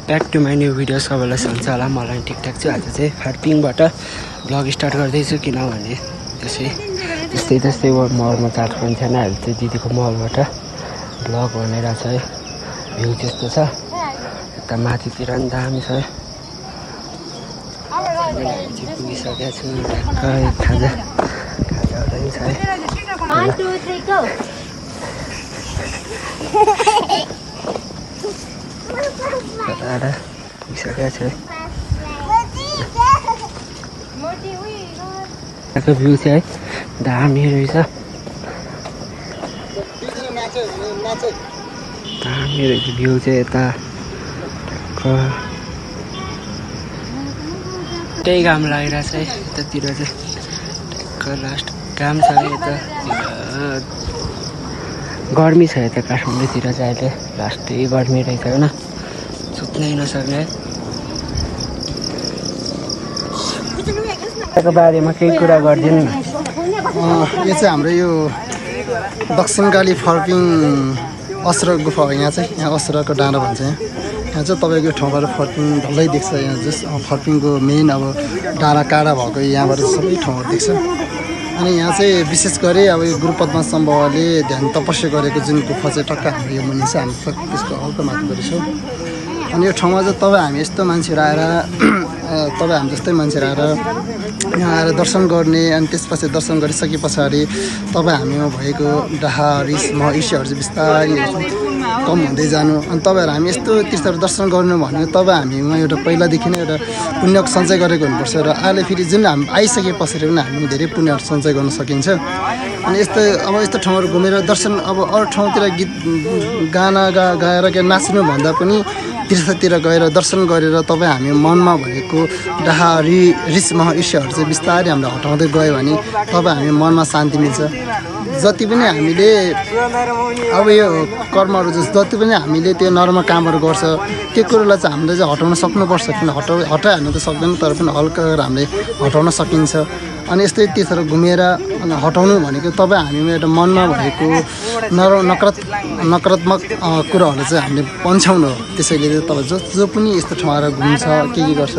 Back to my new video. सबैलाई सन्च होला, मलाई ठिकठाक छु। आज चाहिँ फार्पिङबाट भ्लग स्टार्ट गर्दैछु किनभने त्यस्तै मलमा चार्ज पनि छैन। अहिले चाहिँ दिदीको मलबाट भ्लग बनिरहेको छ है। भ्यू त्यस्तो छ, यता माथितिर पनि दामी छ। पुगिसकेको छु, ढ्याक्क खाजा पनि छ है। पुगिसकेको छु है। भ्यू चाहिँ है दामी रहेछ, दामी रहेछ भ्यू चाहिँ। यता त्यही घाम लागिरहेछ है। यतातिर चाहिँ ट्याक्क लास्ट घाम छ है। यता गर्मी छ, यता काठमाडौँतिर चाहिँ अहिले लास्ट त्यही गर्मी रहेछ होइन, सुत्नै नसक्ने। यसको बारेमा केही कुरा गरिदिनु न। यो चाहिँ हाम्रो यो दक्षिणकाली फर्पिङ असुरा गुफा हो। यहाँ चाहिँ यहाँ असुराको डाँडा भन्छ। यहाँ चाहिँ तपाईँको ठाउँबाट फर्पिङ डल्लै देख्छ। यहाँ जस फर्पिङको मेन अब डाँडा काँडा भएको यहाँबाट सबै ठाउँहरू देख्छ। अनि यहाँ चाहिँ विशेष गरी अब यो गुरुपद्मा सम्भवले ध्यान तपस्या गरेको जुन गुफा चाहिँ टक्क हाम्रो यो मुनि चाहिँ हामी त्यसको हल्का माथि गरेछौँ। अनि यो ठाउँमा चाहिँ तपाईँ हामी यस्तो मान्छेहरू आएर तपाईँ हामी जस्तै मान्छेहरू आएर यहाँ आएर दर्शन गर्ने, अनि त्यसपछि दर्शन गरिसके पछाडि तपाईँ हामीमा भएको डाहा रिस म ईर्ष्याहरू चाहिँ बिस्तारै कम हुँदै जानु। अनि तपाईँहरू हामी यस्तो तीर्थहरू दर्शन गर्नु भनेको तपाईँ हामीमा एउटा पहिलादेखि नै एउटा पुण्यको सञ्चय गरेको हुनुपर्छ। र अहिले फेरि जुन हामी आइसके पछाडि पनि हामी धेरै पुण्यहरू सञ्चय गर्न सकिन्छ। अनि यस्तो अब यस्तो ठाउँहरू घुमेर दर्शन, अब अरू ठाउँतिर गीत गाना गाएर के नाच्नु भन्दा पनि तीर्थतिर गएर दर्शन गरेर तपाईँ हामी मनमा भएको डाहा रिस मह ईर्ष्याहरू चाहिँ बिस्तारै हामीले हटाउँदै गयो भने तपाईँ हामी मनमा शान्ति मिल्छ। जति पनि हामीले अब यो कर्महरू जति पनि हामीले त्यो नराम्रो कामहरू गर्छ त्यो कुरोलाई चाहिँ हामीले चाहिँ हटाउन सक्नुपर्छ। किन हटाइहाल्नु त सक्दैन, तर पनि हल्का गरेर हामीले हटाउन सकिन्छ। अनि यस्तै तीर्थहरू घुमेर अनि हटाउनु भनेको तपाईँ हामीमा एउटा मनमा भएको नकारात्मक कुराहरू चाहिँ हामीले पन्छाउनु हो। त्यसैले तपाईँ जो पनि यस्तो ठाउँहरू घुम्छ के गर्छ,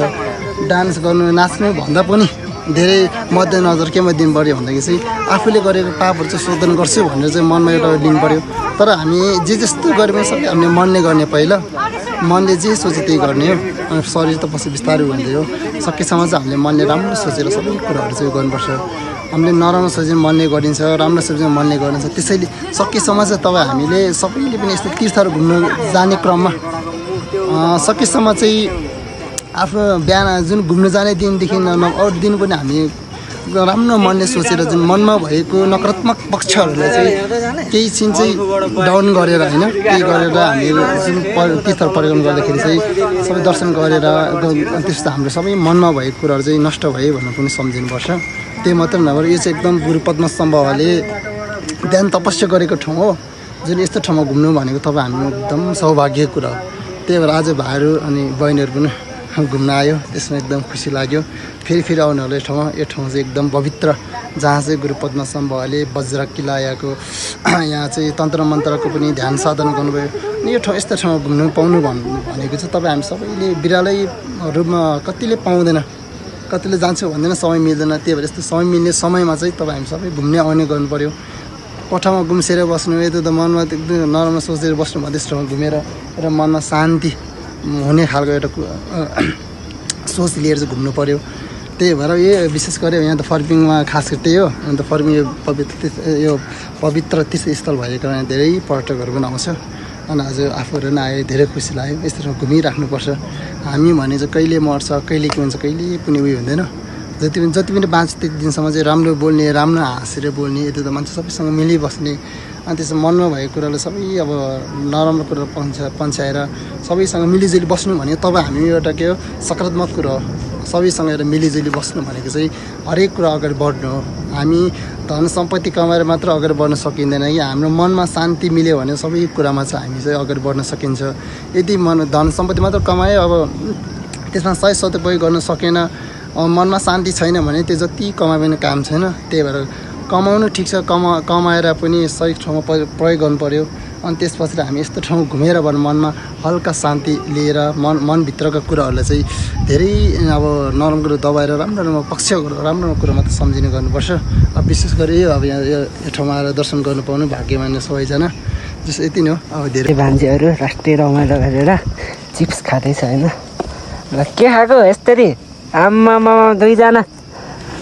डान्स गर्नु नाच्नु भन्दा पनि धेरै मध्यनजर केमा दिनु पऱ्यो भन्दाखेरि चाहिँ आफूले गरेको पापहरू चाहिँ शोधन गर्छु भनेर चाहिँ मनमा एउटा लिनु पऱ्यो। तर हामी जे जस्तो गरे पनि सबै हामीले मनले गर्ने, पहिला मनले जे सोचे त्यही गर्ने हो। अनि शरीर त पछि बिस्तारै हुँदै हो। सकेसम्म चाहिँ हामीले मनले राम्रो सोचेर सबै कुराहरू चाहिँ गर्नुपर्छ। हामीले नराम्रो सोचेर मनले गरिन्छ, राम्रो सोचेर मनले गरिन्छ। त्यसैले सकेसम्म चाहिँ तपाईँ हामीले सबैले पनि यस्तो तीर्थहरू घुम्न जाने क्रममा सकेसम्म चाहिँ आफ्नो बिहान जुन घुम्न जाने दिनदेखि अरू दिन पनि हामी राम्रो मनले सोचेर जुन मनमा भएको नकारात्मक पक्षहरूलाई चाहिँ केही छिन चाहिँ डाउन गरेर होइन, केही गरेर हामीले जुन तीर्थ परिक्रमा गर्दाखेरि चाहिँ सबै दर्शन गरेर त्यस्तो हाम्रो सबै मनमा भएको कुराहरू चाहिँ नष्ट भयो भनेर पनि सम्झिनुपर्छ। त्यही मात्र नभएर यो चाहिँ एकदम गुरुपद्मा सम्भवले ध्यान तपस्या गरेको ठाउँ हो। जुन यस्तो ठाउँमा घुम्नु भनेको तपाईँ हामी एकदम सौभाग्यको कुरा हो। त्यही भएर आज भाइहरू अनि बहिनीहरू पनि घुम्न आयो, त्यसमा एकदम खुसी लाग्यो। फेरि आउनु होला यो ठाउँमा। यो ठाउँ चाहिँ एकदम पवित्र, जहाँ चाहिँ गुरुपद्मा सम्भवले वज्र किलायाको यहाँ चाहिँ तन्त्र मन्त्रको पनि ध्यान साधन गर्नुभयो। अनि यो ठाउँ यस्तो ठाउँमा घुम्नु पाउनु भनेको चाहिँ तपाईँ हामी सबैले बिरालै रूपमा कतिले पाउँदैन, कतिले जान्छु भन्दैन, समय मिल्दैन। त्यही भएर यस्तो समय मिल्ने समयमा चाहिँ तपाईँ हामी सबै घुम्ने आउने गर्नु पऱ्यो। कोठामा गुम्सेर बस्नु, यता त मनमा एकदम नराम्रो सोचेर बस्नु भन्दा यस्तो ठाउँमा घुमेर एउटा मनमा शान्ति हुने खालको एउटा सोच लिएर चाहिँ घुम्नु पऱ्यो। त्यही भएर यो विशेष गरी यहाँ त फर्पिङमा खास गरी त्यही हो। अन्त फर्पिङ यो पवित्र तीर्थस्थल भएको कारण धेरै पर्यटकहरू पनि आउँछ। अनि आज आफूहरू पनि आयो, धेरै खुसी लाग्यो। यस्तो ठाउँ घुमिराख्नुपर्छ। हामी भने चाहिँ कहिले मर्छ, कहिले के हुन्छ, कहिले पनि उयो हुँदैन। जति पनि बाँच्छ त्यति दिनसम्म चाहिँ राम्रो बोल्ने, राम्रो हाँसेर बोल्ने, यता त मान्छे सबैसँग मिलिबस्ने। अनि त्यसमा मनमा भएको कुरालाई सबै अब नराम्रो कुरा पन्छाएर सबैसँग मिलिजुली बस्नु भनेको तपाईँ हामी एउटा के हो सकारात्मक कुरा हो। सबैसँग एउटा मिलिजुली बस्नु भनेको चाहिँ हरेक कुरा अगाडि बढ्नु हो। हामी धन सम्पत्ति कमाएर मात्र अगाडि बढ्न सकिँदैन कि हाम्रो मनमा शान्ति मिल्यो भने सबै कुरामा चाहिँ हामी चाहिँ अगाडि बढ्न सकिन्छ। यदि धन सम्पत्ति मात्र कमायो, अब त्यसमा सही सदुपयोग गर्न सकेन, मनमा शान्ति छैन भने त्यो जति कमाए पनि काम छैन। त्यही भएर कमाउनु ठिक छ, कमाएर पनि सही ठाउँमा प्रयोग गर्नु पऱ्यो। अनि त्यसपछि हामी यस्तो ठाउँ घुमेर भने मनमा हल्का शान्ति लिएर मनभित्रका कुराहरूलाई चाहिँ धेरै अब नरम कुरो दबाएर राम्रो राम्रो पक्ष राम्रो कुरो मात्र सम्झिने गर्नुपर्छ। अब विशेष गरी अब यहाँ यो ठाउँमा आएर दर्शन गर्नु पाउनु भाग्यमान सबैजना। जस्तो यति नै हो। अब धेरै मान्छेहरू राष्ट्रिय रमाइलो गरेर चिप्स खाँदैछ होइन। ल के खाएको यस्तरी आम्मामा दुईजना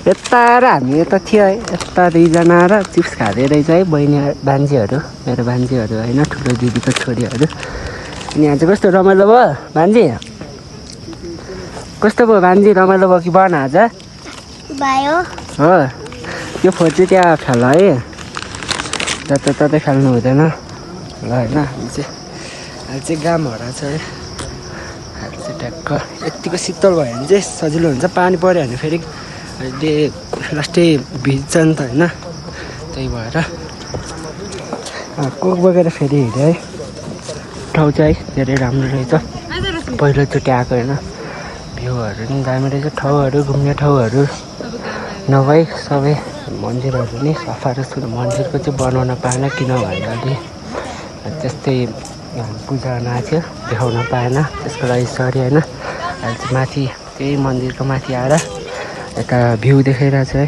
यता र हामी यता थियो है। यता दुईजना र चिप्स खाँदै रहेछ है बहिनी भान्जीहरू मेरो भान्जीहरू होइन ठुलो दिदीको छोरीहरू। अनि यहाँ चाहिँ कस्तो रमाइलो भयो भान्जी कस्तो भयो भान्जी रमाइलो भयो कि भन आज भयो हो। त्यो फोन चाहिँ त्यहाँ खेल है जताततै खेल्नु हुँदैन ल होइन। अहिले चाहिँ घाम हराएको छ है। अहिले चाहिँ ट्याक्क यत्तिको शीतल भयो भने चाहिँ सजिलो हुन्छ। पानी पऱ्यो भने फेरि अहिले लास्टै भिज्छ नि त होइन। त्यही भएर कोक बोकेर फेरि हिँड्यो है। ठाउँ चाहिँ धेरै राम्रो रहेछ पहिलोचोटि आएको होइन। भ्यूहरू पनि दामी रहेछ ठाउँहरू घुम्ने ठाउँहरू नभई सबै मन्दिरहरू नि सफा रहेछ। मन्दिरको चाहिँ बनाउन पाएन किनभने अलि त्यस्तै पूजा नाच्यो देखाउन पाएन त्यसको लागि सरी होइन। अहिले चाहिँ माथि त्यही मन्दिरको माथि आएर यता भ्यू देखाइरहेको छ है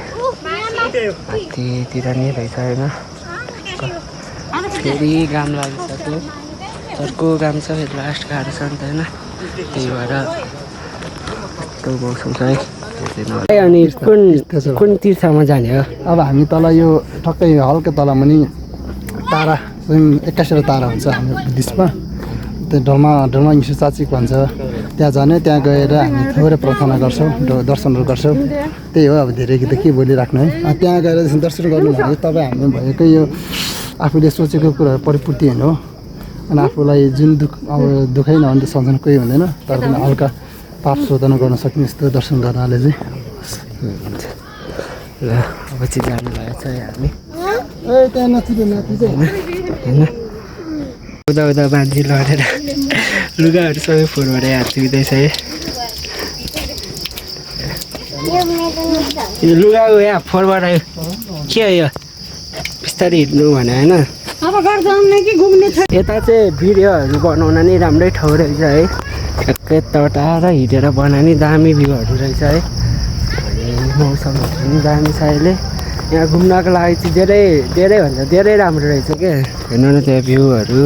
माथितिर नि रहेछ होइन। फेरि घाम लागिसक्यो अर्को घाम छ फेरि लास्ट गाह्रो छ नि त होइन। त्यही भएर यस्तो मौसम छ है। अनि कुन तीर्थमा जाने हो? अब हामी तल यो ठक्कै हल्का तल मुनि तारा 21 तारा हुन्छ हाम्रो बुद्धिस्टमा। त्यो ढलमा यीशु चाचिक भन्छ त्यहाँ जाने। त्यहाँ गएर हामी थोरै प्रार्थना गर्छौँ दर्शनहरू गर्छौँ। त्यही हो अब धेरै त के बोलिराख्नु है। त्यहाँ गएर दर्शन गर्नु भने तपाईँ हामी भएको यो आफूले सोचेको कुराहरू परिपूर्ति होइन हो। अनि आफूलाई जुन दुःखै नहुँदा सम्झनु कोही हुँदैन तर पनि हल्का पाप शोधन गर्न सक्ने यस्तो दर्शन गर्नाले चाहिँ ल अब चाहिँ जानु भएको छ हामी होइन। उता उता बाँधी लडेर लुगाहरू सबै फोहोरबाट हात धुँदैछ है। यो लुगाको यहाँ फोहोरबाट के हो यो बिस्तारै हिँड्नु भने होइन। यता चाहिँ भिडियोहरू बनाउन नि राम्रै ठाउँ रहेछ है। ठ्याक्कै यताबाट हिँडेर बनाउने दामी भ्यूहरू रहेछ है। अनि मौसमहरू पनि दामी छ अहिले। यहाँ घुम्नको लागि चाहिँ धेरैभन्दा धेरै राम्रो रहेछ क्या। हेर्नु न त्यहाँ भ्यूहरू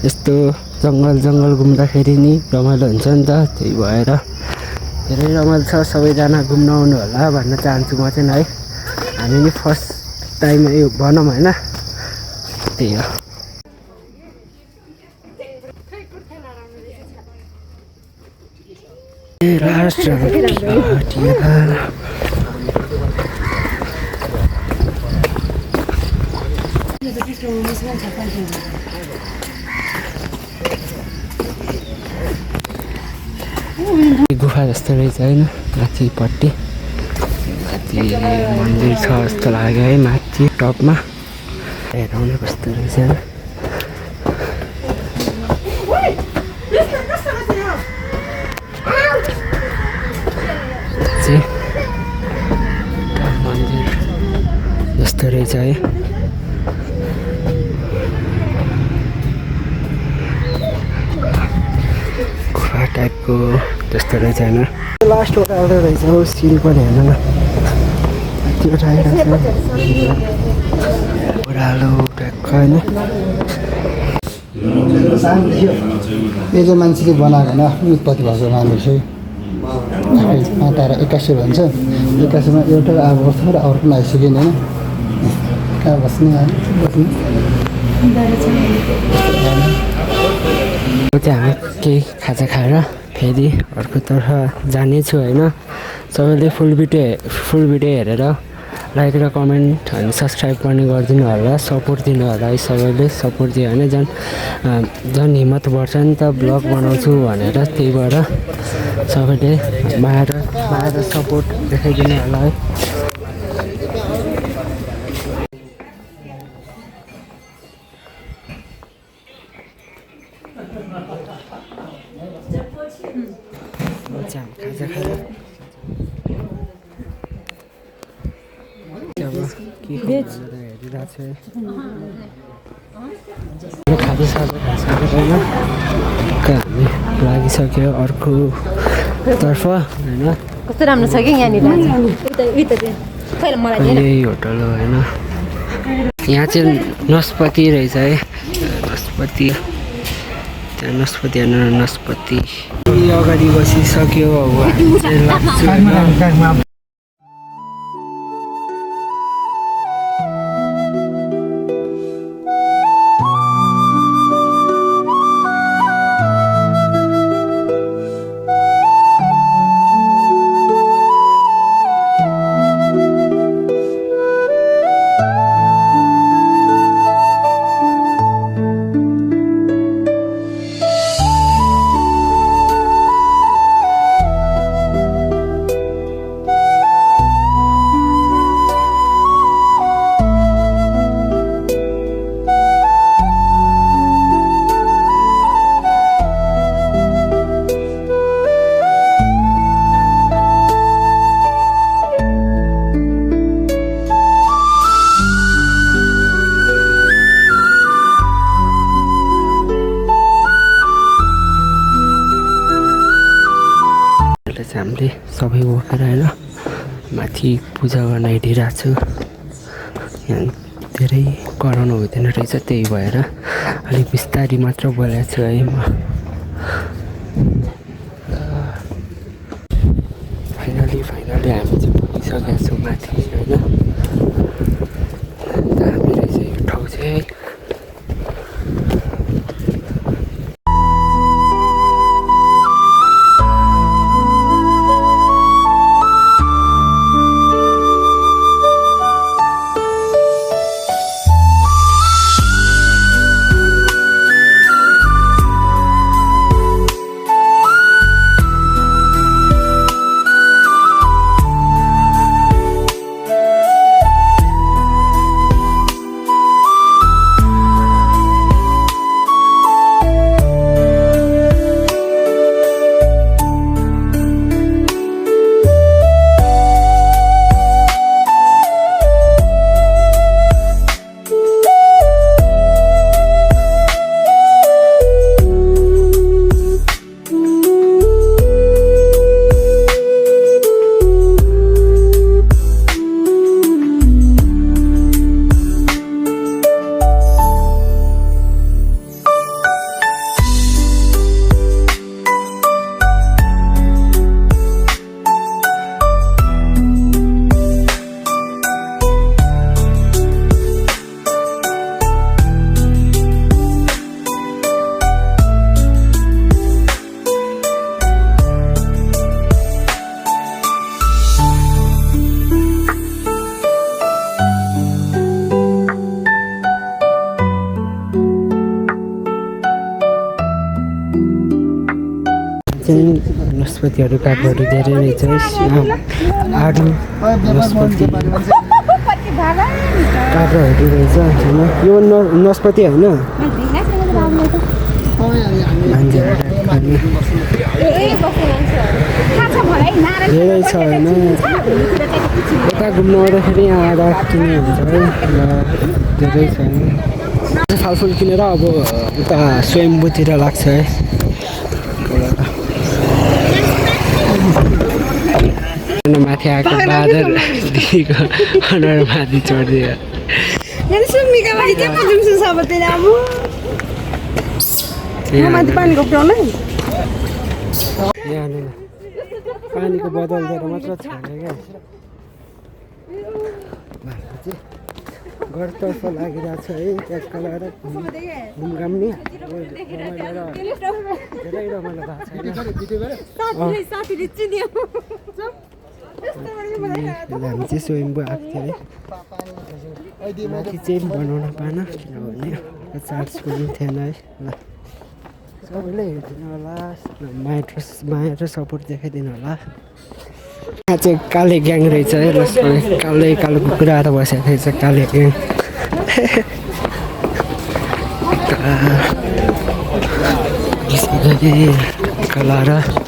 यस्तो जङ्गल घुम्दाखेरि नि रमाइलो हुन्छ नि त। त्यही भएर धेरै रमाइलो छ। सबैजना घुम्न आउनु होला भन्न चाहन्छु म चाहिँ है। हामी नि फर्स्ट टाइम यो भनौँ होइन। त्यही हो। गुफा जस्तो रहेछ होइन माथिपट्टि माथि मन्दिर छ जस्तो लाग्यो है माथि टपमा। हेरौँ न कस्तो रहेछ होइन। मन्दिर जस्तो रहेछ है। गुफा टाइपको त्यस्तो रहेछ होइन। लास्टवटा आउँदो रहेछ हो सिन पनि हेर्नु न त्यो आइरहेको छ ओह्रालो टाइपको होइन। यो चाहिँ मान्छेले बनाएको होइन आफ्नो उत्पत्ति भएको मानिस है। तारा 81 भन्छ 81मा एउटा अब थोरै अरू पनि आइसक्यो नि होइन। कहाँ बस्ने बस्ने चाहिँ हामी केही खाजा खाएर फेरि अर्कोतर्फ जानेछु होइन। सबैले फुल भिडियो हेरेर लाइक र कमेन्ट अनि सब्सक्राइब पनि गरिदिनु होला सपोर्ट दिनु होला है। सबैले सपोर्ट दियो भने झन् हिम्मत बढ्छ नि त ब्लग बनाउँछु भनेर। त्यही भएर सबैले माया र सपोर्ट देखाइदिनु होला है। खाजा खाएर अब के हेरिरहेको छु खाजासाजा खाइसक्यो होइन हामी लागिसक्यो अर्कोतर्फ होइन कस्तो राम्रो छ कि यहाँनिर यही होटल हो होइन यहाँ चाहिँ नस्पति रहेछ है नस्पति त्यहाँ नस्पति होइन नस्पति अगाडि बसिसक्यो अब हामी चाहिँ लाग्छु होइन हामीले सबै बोकेर होइन माथि पूजा गर्न हिँडिरहेको छु यहाँ धेरै कराउनु हुँदैन रहेछ त्यही भएर अलिक बिस्तारी मात्र बोलेको छु है म फाइनली हामी चाहिँ पुगिसकेका छौँ माथि होइन दामी रहेछ यो ठाउँ चाहिँ है नस्पतिहरू काठमाडौँ धेरै नै छ आडु नस्पति काठहरू रहेछ होइन यो नस्पति होइन धेरै छ होइन यता घुम्न आउँदाखेरि यहाँ आएर किन्ने हुन्छ है र धेरै छ होइन फलफुल किनेर अब उता स्वयम्भूतिर लाग्छ है माथि आएको बादर दिदीको अनुहार माथि चढिदियो पानीको बदल दिएर मात्र छाड्यो क्या घरतर्फ लागिरहेको छ है त्यहाँ लगाएर घुमघाम नि धेरै रमाइलो भएको छैन हामी चाहिँ स्वयम्भू आएको थियो है माथि चाहिँ बनाउन पाएन किनभने चार्ज पनि थिएन है ल सबैले हेरिदिनु होला माया र सपोर्ट देखाइदिनु होला यहाँ चाहिँ काले ग्याङ रहेछ है ल कालो कुकुरा आएर बसेको रहेछ काले ग्याङ कला र